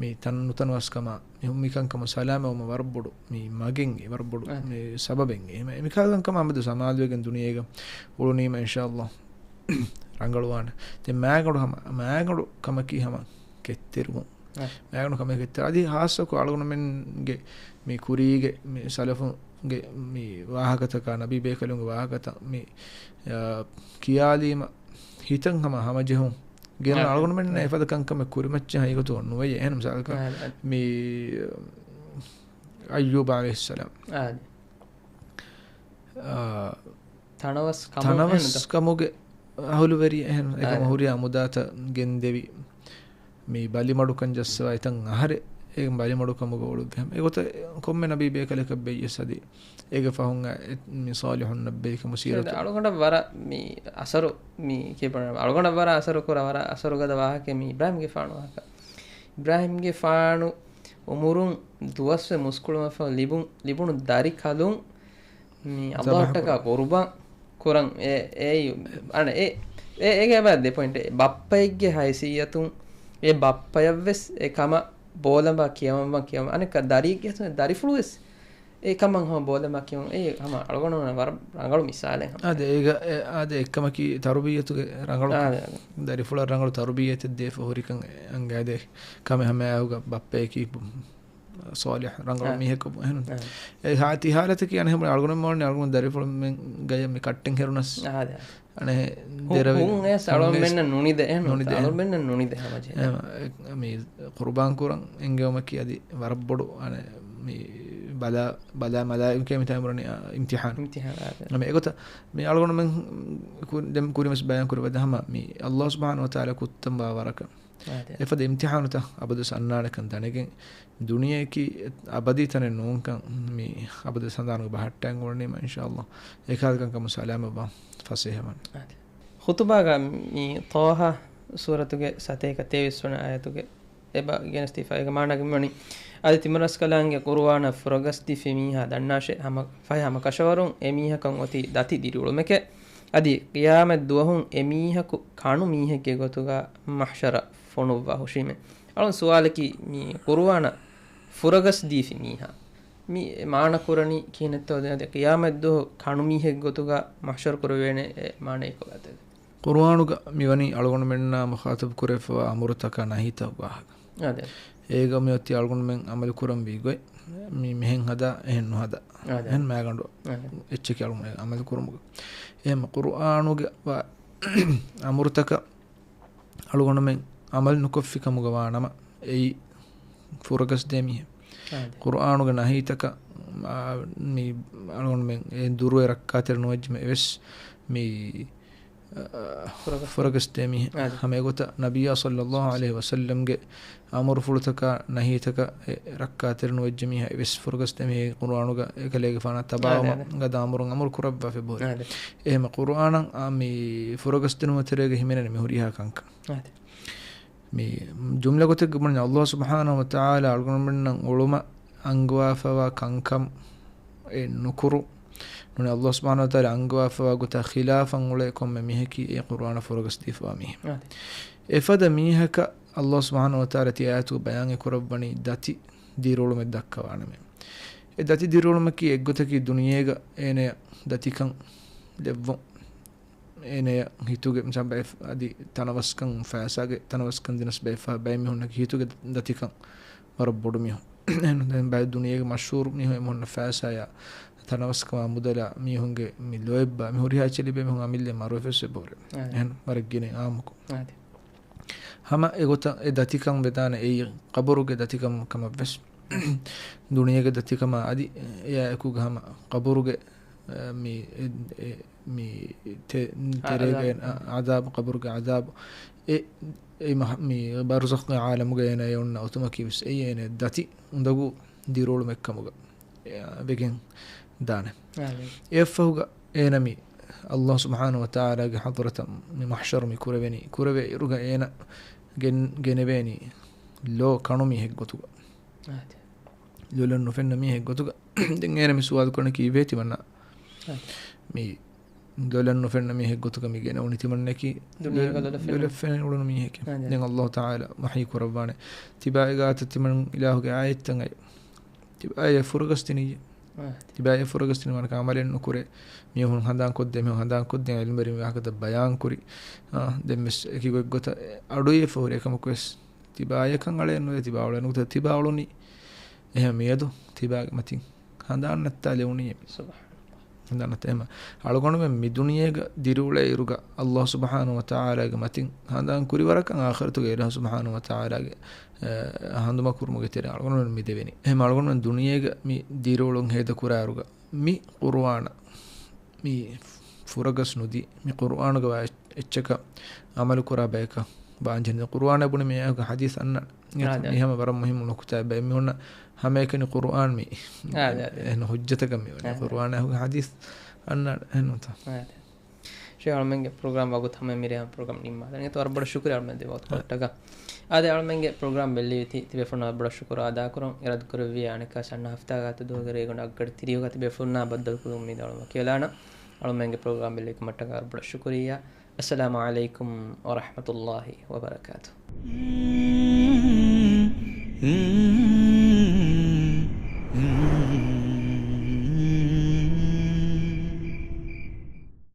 މި ތަން ނުތަނަވަސްކަމާ، މި ހު-، މިކަންކަމުން ސަލާމަތްވުމަށް ވަރަށް ބޮޑު މި މަގެއް އެ، ވަރަށް ބޮޑު އަ. މި ސަބަބެއް އެ. މި، މިކަހަލަ ކަންކަމާ އަބަދު ސަމާލުވެގެން ދުނިޔޭގަ އުޅުނީމަ އިންޝާﷲ ރަނގަޅުވާނެ. ދެން މާގަނޑު ހަމަ، މާގަނޑު ކަމަކީ ހަމަ ކެތްތެރިވުން. އަ. މާގަނޑު ކަމެއް ކެތްތެރި. އަދި ހާއްސަކޮށް އަޅުގަނޑުމެންގެ މި ކުރީގެ މި ސަލަފުންގެ މި ވާހަކަތަކާ، ނަބީ ބޭކަލުންގެ ވާހަކަތައް މި، އާ، ކިޔާލީމަ ހިތަށް ހަމަ ހަމަޖެހުން ގެން އަ. އަޅުގަނޑުމެންނަށް އެފަދަ ކަންކަމެއް ކުރިމައްޗަށް ހަގީގަތު ނުވެޔޭ. އެހެން މިސާލަކަށް އަ، އަ. މި އައްޔޫބް ޢަލައިހިއްސަލާމް. އާ. އާ، ތަނަވަސް ކަމު ތަނަވަސް އެހެންތަ؟ ކަމުގެ އަހުލުވެރި އެހެން އެކަމަ އާ. ހުރިހާ މުދާތައް ގެންދެވި، މި ބަލިމަޑުކަން ޖައްސަވާ އެތަން އަހަރެއް އެ ބަލިމަޑުކަމުގަ އުޅުއްވި ހަމަ. އެގޮތަށް ކޮންމެ ނަބީ ބޭކަލަކަށް ބެއްޔެސް އަދި އޭގެ ފަހުން އަ، އެ، މި ޞާލިޙުން ނަބީ ކަމު ސީރަތު. އަޅުގަނޑަށް ވަރަށް މި އަސަރު މި ކިބަނ-، އަޅުގަނޑަށް ވަރަށް އަސަރު ކުރާ، ވަރަށް އަސަރު ގަދަ ވާހަކަ މި އިބްރާހިމްގެފާނު ވާހަކަ. އިބްރާހިމްގެފާނު އުމުރުން ދުވަސްވެ މުސްކުޅިމަފަ ލިބުން، ލިބުނު ދަރިކަލުން މި ޒަބަޙަ ﷲ އަށްޓަކާ ކުރުން. ޤުރުބާން ކުރަން އެ، އެ، އަނެ، އެ، އެ، އޭގެ އެބަ ދެ ޕޮއިންޓެއް. ބައްޕައެއްގެ ހައިސިއްޔަތުން އެ ބައްޕަޔަށްވެސް އެ ކަމަށް ބޯލަނބާ ކިޔަވަންވަން ކިޔަވަން. އަނެއްކާ ދަރިއެއްގެ ހައިސިއްޔަތުން ދަރިފުޅުވެސް އެ ކަމަށް ހަމަ ބޯލަނބާ ކިޔަވަން. އެ ހަމަ އަޅުގަނޑު ވަރަށް ރަނގަޅު މިސާލެއް ހަމަ. އާދެ، އޭގަ، އެ، އާދެ، އެއްކަމަކީ ތަރުބިއްޔަތުގެ ރަނގަޅު އާދެ، އާދެ. ދަރިފުޅަށް ރަނގަޅު ތަރުބިއްޔަތެއް ދޭފަ ހުރިކަން އަނގައިދޭ ކަމެއް ހަމައާއެކުގަ ބައްޕަޔަކީ ޞާލިޙް ރަނގަޅު އާ. މީހަކަށް އެހެން. އާ. އެ ހާ-، ތި ހާލަތަކީ އަނެއް ހަމަ އަޅުގަނޑު މޯން އަޅުގަނޑު ދަރިފުޅުމެން ގަޔަށް މި ކައްޓެއް ހެރުނަސް. އާ، އާ. އަނެއް ހު-، ދެރަވެ ހުން އެސް ހުން އަޅުގަނޑުމެންނަށް ނުނިދެ އެހެން. ނުނިދެ އެހެން. އަޅުގަނޑުމެންނަށް ނުނިދެ ހަމަޖެހޭ. އެ، މި ޤުރުބާން ކުރަން އެންގެވުމަކީ އަދި ވަރަށް ބޮޑު އަނެއް މި ބަލާ، ބަލާ މަލާއިކަ މިތާ މުރަނި، އާ، އިމްތިޙާން. އިމްތިޙާން، އާ، އާ. އެ ގޮތަށް މި އަޅުގަނޑުމެން ކު-، ދެން ކުރިމަސް ބަޔާން ކުރި ވަދެ ހަމަ މި ﷲ ސުބްޙާނަހޫ ވަތަޢާލާ ކުއްތަން ވާ ވަރަކަށް. އާދެ. އެފަދަ އިމްތިޙާނުތައް އަބަދުވެސް އަންނާނެކަން ދަނެގެން، ދުނިޔެއަކީ އަބަދީ ތަނެއް ނޫންކަން މި އަބަދުވެސް ހަނދާނުގަ ބަހައްޓައިގެން އުޅުނީމަ، އިންޝާﷲ އެކަހަލަ ކަންކަމުން ސަލާމަތްވާން ފަސޭހަވާނެ. އާދެ. ޚުތުބާގަ މި ޠާހާ ސޫރަތުގެ ސަތޭކަ ތޭވީސް ވަނަ އާޔަތުގެ އެބަ ގެނެސްދީފަ އޭގެ މާނައިގަ މިވަނީ، އަދި ތިމަރަސްކަލާނގެ ޤުރުއާނަށް ފުރަގަސްދީފި މީހާ ދަންނާށޭ، ހަމަ، ފަހެ ހަމަކަށަވަރުން އެމީހަކަށް އޮތީ ދަތި ދިރިއުޅުމެކޭ. އަދި ޤިޔާމަތް ދުވަހުން އެމީހަކު ކަނު މީހެއްގެ ގޮތުގަ މަޙްޝަރަށް ފޮނުއްވާ ހުށީމޭ. އަޅުން ސުވާލަކީ، މި ޤުރުއާނަށް ފުރަގަސްދީފި މީހާ މި މާނަ ކުރަނީ ކިހިނެއްތޯ؟ ދެން އަދި ޤިޔާމަތް ދުވަހު ކަނު މީހެއް ގޮތުގަ މަޙްޝަރު ކުރެވޭނެ އެ މާނަ އެކޮޅަށް ދެ. ޤުރުއާނުގަ މިވަނީ އަޅުގަނޑުމެންނާ މުޚާޠަބު ކުރެވިފަވާ އަމުރުތަކާ ނަހީތައް ވާހަކަ. އާދެ. އޭގަ މިއޮތީ އަޅުގަނޑުމެން އަމަލު ކުރަންވީ ގޮތް. މި މިހެން ހަދާ، އެހެން ނުހަދާ. އާދެ. އެހެން މާގަނޑު އާދެ. އެއްޗަކީ އަޅުގަނޑު އަމަލު ކުރުމުގަ. އެހެން ޤުރުއާނުގެ ވާ އަމުރުތަކަށް އަޅުގަނޑުމެން އަމަލު ނުކޮށްފި ކަމުގަ ވާނަމަ، އެއީ ފުރަގަސްދޭ މީހެއް. އާދެ. ޤުރުއާނުގެ ނަހީތަކަށް، އާ، މި އަޅުގަނޑުމެން އެ ދުރުވެ ރައްކާތެރި ނުވެއްޖެމެ އެވެސް މި، އާ، ފުރަގަސް. ފުރަގަސްދޭ މީހެއް. އާދެ. ހަމަ އެގޮތަށް ނަބިއްޔާ ޞައްލައްލާހު ޢަލައިހި ވަސައްލަމްގެ އަމުރުފުޅުތަކާ ނަހީތަކަށް އެ ރައްކާތެރި ނުވެއްޖެ މީހާ އެވެސް ފުރަގަސްދޭ މީހެއް ޤުރުއާނުގަ އެކަލޭގެފާނާ ތަބާވުމަށް އާދެ، އާދެ. ގަދަ އަމުރުން އަމުރު ކުރައްވާފަ އެބަހުރި. އާދެ. އެހެމަ ޤުރުއާނަށް އާ މި ފުރަގަސްދިނުމަށް ތެރޭގަ ހިމެނެނީ މި ހުރިހާ ކަންކަން. އާދެ. މި ޖުމްލަ ގޮތެއްގަ ބުނަން ﷲ ސުބްޙާނަހޫ ވަތަޢާލާ އަޅުގަނޑުމެންނަށް އުޅުމަށް އަންގަވާފަވާ ކަންކަން އެ ނުކުރު. ނޫނީ ﷲ ސުބްޙާނަހޫ ވަތަޢާލާ އަންގަވާފަވާ ގޮތަށް ޚިލާފަށް އުޅޭ ކޮންމެ މީހަކީ އެ ޤުރުއާނަށް ފުރަގަސްދީފަވާ މީހެއް. އާދެ. އެފަދަ މީހަކަށް ﷲ ސުބްޙާނަހޫ ވަތަޢާލާ ތި އާޔަތުގަ ބަޔާން އެކުރައްވަނީ ދަތި ދިރިއުޅުމެއް ދައްކަވާނަމޭ. އެ ދަތި ދިރިއުޅުމަކީ އެއްގޮތަކީ ދުނިޔޭގަ އޭނަޔަށް ދަތިކަން ލެއްވުން. އޭނަޔަށް ހިތުގެ މިސާ ބައެއް އަދި ތަނަވަސްކަން ފައިސާގެ ތަނަވަސްކަން ދިނަސް ބައެއް ފަ-، ބައެއް މީހުންނަކީ ހިތުގެ ދަތިކަން ވަރަށް ބޮޑު މީހުން. އެހެން ދެން ބައެއް ދުނިޔޭގެ މަޝްހޫރު މީހުން އެމީހުންނަށް ފައިސާޔާ ތަނަވަސްކަމާ މުދަލާ މީހުންގެ މި ލޯތްބާ މި ހުރިހާ އެއްޗެއް ލިބޭ މީހުން އަމިއްލަ މަރުވެފަސް އެބަހުރޭ. އާ. އެހެން ވަރަށް ގިނަ އާއްމުކޮށް. އާދެ. ހަމަ އެގޮތަށް އެ ދަތިކަން ވެދާނެ އެއީ ޤަބުރުގެ ދަތިކަން ކަމަށްވެސް. ދުނިޔޭގެ ދަތިކަމާ އަދި އެއާއެކުގަ ހަމަ ޤަބުރުގެ، އަ، މި، އެ، އެ، މި ތެ-، އަ، ތެރޭގަ އަ، އަ، އަ، ޢަޛާބު، ޤަބުރުގެ ޢަޛާބު. އެ، އެ މަ-، މި ބަރުޒަޚްގެ ޢާލަމުގަ އޭނަ އެ އޮންނަ އޮތުމަކީވެސް އެއީ އޭނަ ދަތި އުނދަގޫ ދިރިއުޅުމެއްކަމުގަ ވެގެން ދާނެ. އާމީން. އެއަށްފަހުގަ އޭނަ މި ﷲ ސުބްޙާނަހޫ ވަތަޢާލާގެ ޙަޟްރަތަށް މި މަޙްޝަރު މި ކުރެވެނީ، ކުރެވޭ އިރުގަ އޭނަ ގެން-، ގެނެވޭނީ ލޯ ކަނު މީހެއް ގޮތުގަ. އާދެ. ލޮލަށް ނުފެންނަ މީހެއް ގޮތުގަ. ދެން އޭނަ މި ސުވާލު ކުރަނީ ކީއްވެ ތިމަންނަ؟ އާދެ. މި ލޮލަށް ނުފެންނަ މީހެއް ގޮތުގަ މި ގެނެވުނީ ތިމަންނަކީ ދުނިޔޭގަ ލޮލަށް ފެނުނު. ލޮލަށް ފެނެ އުޅުނު މީހެކޭ. އާދެ. ދެން ﷲ ތަޢާލާ ވަޙީ ކުރައްވާނެ. ތިބާއި ގާތަށް ތިމަން އިލާހުގެ އާޔަތްތައް އައި. ތިބާއަށް ފުރަގަސް ދިނިއްޔެ. އާ. ތިބާއަށް ފުރަގަސް ދިނުމަކީ ޢަމަލެއް ނުކުރޭ. މީހުން ހަނދާން ކޮށްދޭ، މީހުން ހަނދާން ކޮށްދޭ، ޢިލްމުވެރިން ވާހަކަތައް ބަޔާން ކުރި. އާ، ދެން ވެސް އެކި ގޮތްގޮތަށް އަޑުއިވެފަ ހުރި އެކަމަކު ވެސް ތިބާއަކަށް އަޅައެއް ނުވޭ، ތިބާ އުޅޭ ނުކުތަ ތިބާ އުޅުނީ. އެހެން މިއަދު ތިބާގެ މަތިން ހަނދާން ނައްތާލެވުނީ. ސުބްޙާނަﷲ. ހަނދާން ނައްތާ އެހެން އަޅުގަނޑުމެން މި ދުނިޔޭގަ ދިރިއުޅޭ އިރުގަ ﷲ ސުބްޙާނަހޫ ވަތަޢާލާގެ މަތިން ހަނދާން ކުރި ވަރަކަށް އާޚިރަތުގަ އިލާހު ސުބްޙާނަހޫ ވަތަޢާލާގެ، އަ، ހަނދުމަކުރުމުގެ ތެރެއިން އަޅުގަނޑުމެން މި ދެވެނީ. އެހެން އަޅުގަނޑުމެން ދުނިޔޭގަ މި ދިރިއުޅުން ހޭދަކުރާ އިރުގަ މި ޤުރުއާނަށް މި ފުރަގަސް ނުދީ، މި ޤުރުއާނުގަ ވާ އެއްޗަކަށް ޢަމަލު ކުރާ ބަޔަކަށް ވާންޖެހޭ. ޤުރުއާނާ ބުނި މި އައި ޙަދީޘް އަންނަ. އާދެ. މި ހަމަ ވަރަށް މުހިއްމު ނުކުތާ. ބައެއް މީހުންނަށް ހަމައެކަނި ޤުރުއާން މި އާދެ، އާދެ. އެހެން ޙުއްޖަތަކަށް މި ވަނީ. އާދެ. ޤުރުއާނާ އައި ޙަދީޘް އަންނަ އެހެން ނުތަ. އާދެ. ޝޭޚް އަޅުމެންގެ ޕްރޮގްރާމް ވަގުތު ހަމަ މިރޭ ހަމަ ޕްރޮގްރާމް ނިންމާލަން. އެތަ ވަރަށް ބޮޑަށް ޝުކުރިޔާ އަޅުމެން ދެ ވަގުތު ކޮށްޓަކަށް. އާދެ، އަޅުމެންގެ ޕްރޮގްރާމް ބެއްލެވިތީ ތިބޭފުޅުންނަށް ވަރަށް ބޮޑަށް ޝުކުރު އަދާކުރަން. އިރާދަކުރެއްވިއްޔާ އަނެއްކާ އަށް ނަހަ ހަފްތާގެ އަތު ދުވަހުގެ ރޭގަނޑު އަށްގަޑި ތިރީހުގަ ތިބޭފުޅުންނާ ބައްދަލުކުރުމުން މި ދައުވަތު ކިޔަލާނަން. އަޅުމެންގެ ޕްރޮގްރާމް ބެއްލެވިކަމަށްޓަކާ ވަރަށް ބޮޑަށް ޝުކުރިއްޔާ. އައްސަލާމު ޢަލައިކުމް ވަރަޙްމަތުﷲި ވަބަރަކާތުހު.